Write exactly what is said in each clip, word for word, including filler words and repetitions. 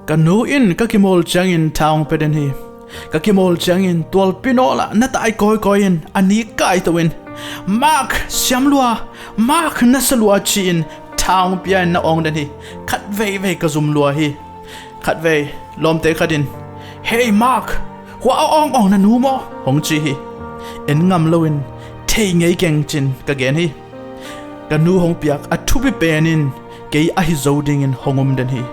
Ka nu in ka kimawl ciangin tha hong pia den hi. Ka kimawl ciangin tualpi nawl ah na tai kawikawi in a ni kaito in, "Mark, siam lua! Mark, na sa lua!" ci-in tha hong pia in na awng den hi. Khat veivei ka zum lua hi. Khat vei lawmte khat in, "Hei Mark, hua a awngawng na nu maw?" hong ci hi. En ngam loin, "Thei ngei keng," ci-in ka gen hi. Ka nu hong piak a thupi pen in kei ahi zo dingin hong um den hi.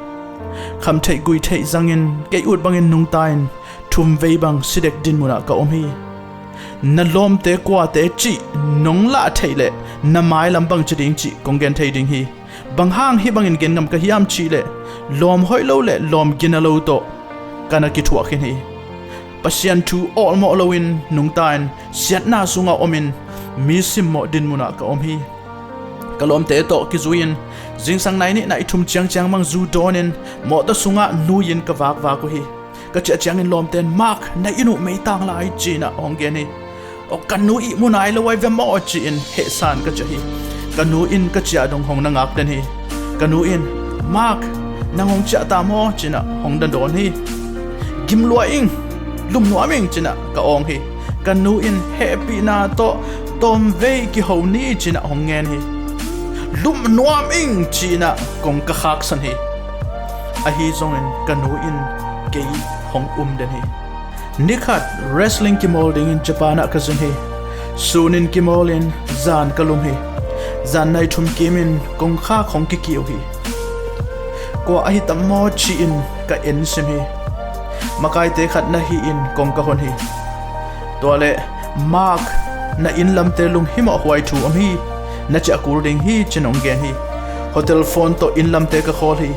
Kham theih gui theih zangin kei ut bangin nungta in thum vei bang si dek dinmun ah ka om hi. Na lawmte kuate cih nong lah theih leh na mailam bangci ding cih kong gen thei ding hi. Bang hang hih bangin gen ngam ka hiam cih leh, lawm hoih lo le lawm gina lo tawh ka na kithuah khin hi. Pasian thu awlmawh loin nungta in siatna sungah omin mi simmawh dinmun ah ka om hi. Ka lawmte tawh kizui-in zingsang nai nih nai thum ciangciang bang zu dawnin mawtaw sungah nui-in ka vakvak uh hi. Ka ciah ciangin lawmte in, "Mark, na inn uh meitang lai," ci-in ah hong gen hi. "Aw, ka nu ihmu nai lo ahi ve maw?" ci-in hehsan ka ciah hi. Ka nu in ka ciah dong hong na ngak den hi. Ka nu in, "Mark, nang hong ciah ta maw?" ci-in ah hong na dawn hi. "Gim lua ing, lum nuam ing," ci-in ah ka awng hi. Ka nu in hehpihna tawh, "Tawmvei kiho ni," ci-in ah hong ngen hi. "Lum nuam ing," ci-in ah kong ka khaksan hi. Ahi zongin ka nu in kei hong um den hi. Nikhat wrestling kimawl dingin Japan ah ka zin hi. Sunin kimawlin zan ka lum hi. Zan nai thum kimin kongkhak hong kikiu hi. Kua ahi tam maw ci-in ka ensim hi. Makaite khat na hi-in kong ka hon hi. Tua leh, "Mark, na inn lamte lunghimawh huai thu om hi. Na ciah kul ding hi," ci-in hong gen hi. Hotel phone tawh inn lamte ka call hi.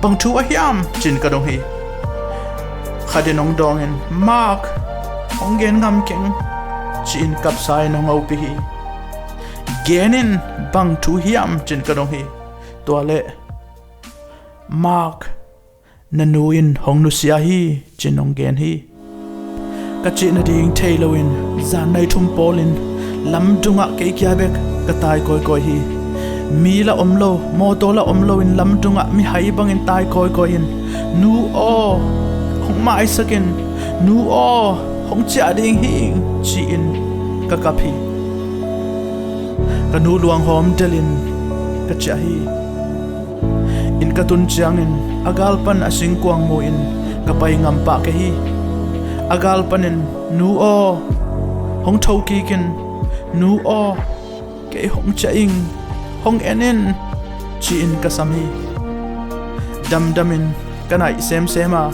"Bang thu a hiam?" ci-in ka dong hi. Khat in hong dawngin, "Mark, hong gen ngam keng," ci-in kapsa in hong hopih hi. "Gen in, bang thu hiam?" ci-in ka dong hi. Tua leh, "Mark, na nu in hong nusia hi," ci-in hong gen hi. Ka cih nading thei loin zan nai thum pawlin lamdungah kei kia bek ka tai kawikawi hi. Mi la om lo, mawtaw la om loin lamdungah mihai bangin tai kawikawi in, "Nu aw, hong maisak in, nu aw, hong ciah ding hi ing," ci-in ka kap hi. Ka nu luanghawm delin ka ciah hi. Inn ka tun ciangin a gal pan a singkuang mu-in ka pai ngam pah kei hi. A gal panin, "Nu aw, hong tho kik in, nu aw, kei hong ciah ing, hong en in," ci-in ka sam hi. Damdamin ka naih semsem a,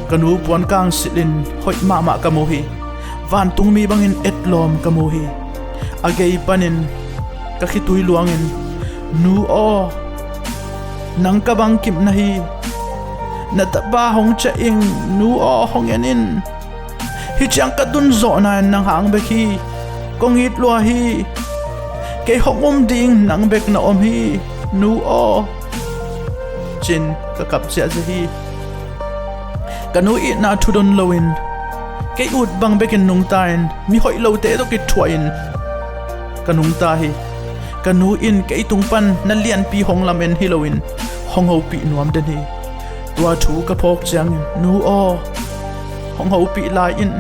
ka nu puankang silhin hoih mahmah ka mu hi. Vantungmi bangin etlawm ka mu hi. A gei panin ka khitui luangin, "Nu aw, nang ka bangkimna hi. Na tapa hong ciah ing, nu aw, hong en in. Hih ciang ka tun zawhna in nang hang bek hi. Kong it lua hi. Kei hong um ding nang bek na om hi, nu aw," ci-in ka kap ziahziah hi. Ka nu itna thudon loin kei ut bang bekin nungta in, mi hoih lote tawh kithuahin ka nungta hi. Ka nu in kei tung pan na lianpi hong lamen hi loin hong hopih nuam den hi. Tua thu ka phawk ciangin, "Nu aw, hong hopih lai in,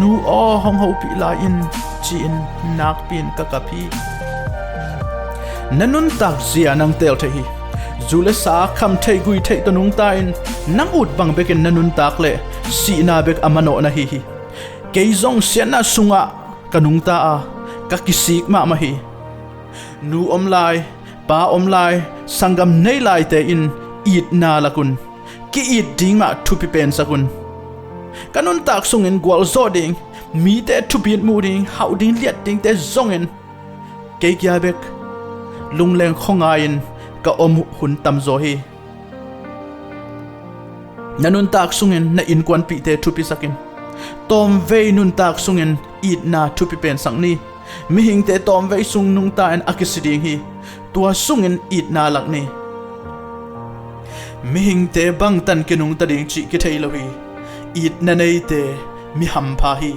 nu aw, hong hopih lai in," ci-in nakpi-in ka kap hi. Na nuntak zia nang teel thei hi. Zu le sa, kham theih gui theih tawh nungta in, nang ut bang bekin na nuntak leh sihna bek a manawh na hi hi. Kei zong siatna sungah ka nungta a, ka kisik mahmah hi. Nu om lai, pa om lai, sanggam nei laite in itna lak un. Ki-it ding mah thupi pensak un. Ka nuntak sungin gualzawh ding, mite thupit muh ding, hauh ding liat dingte zongin kei kia bek lungleng khuangai-in ka om hun tamzaw hi. Na nuntak sungin na innkuanpihte thupisak in. Tawmvei nuntak sungin itna thupi pensak ni. Mihingte tawmvei sung nungta in a kisi ding hi. Tua sungin itna lak ni. Mihingte bangtan kinungta ding cih kithei lo hi. Itna neite mi hampha hi.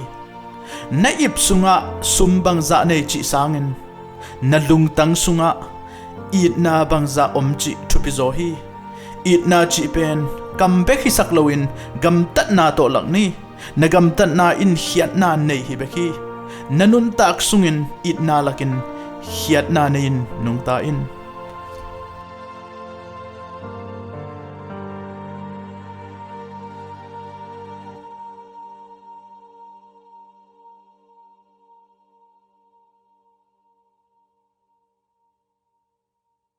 Na ip sungah sum bangzah nei cih sangin, na lungtang sungah itna bangzah om cih thupizaw hi. Itna cih pen kam bek hisak loin gamtatna tawh lak ni. Na gamtatna in khiatna nei hi bek hi. Na nuntak sungin itna lakin khiatna nei-in nungta in.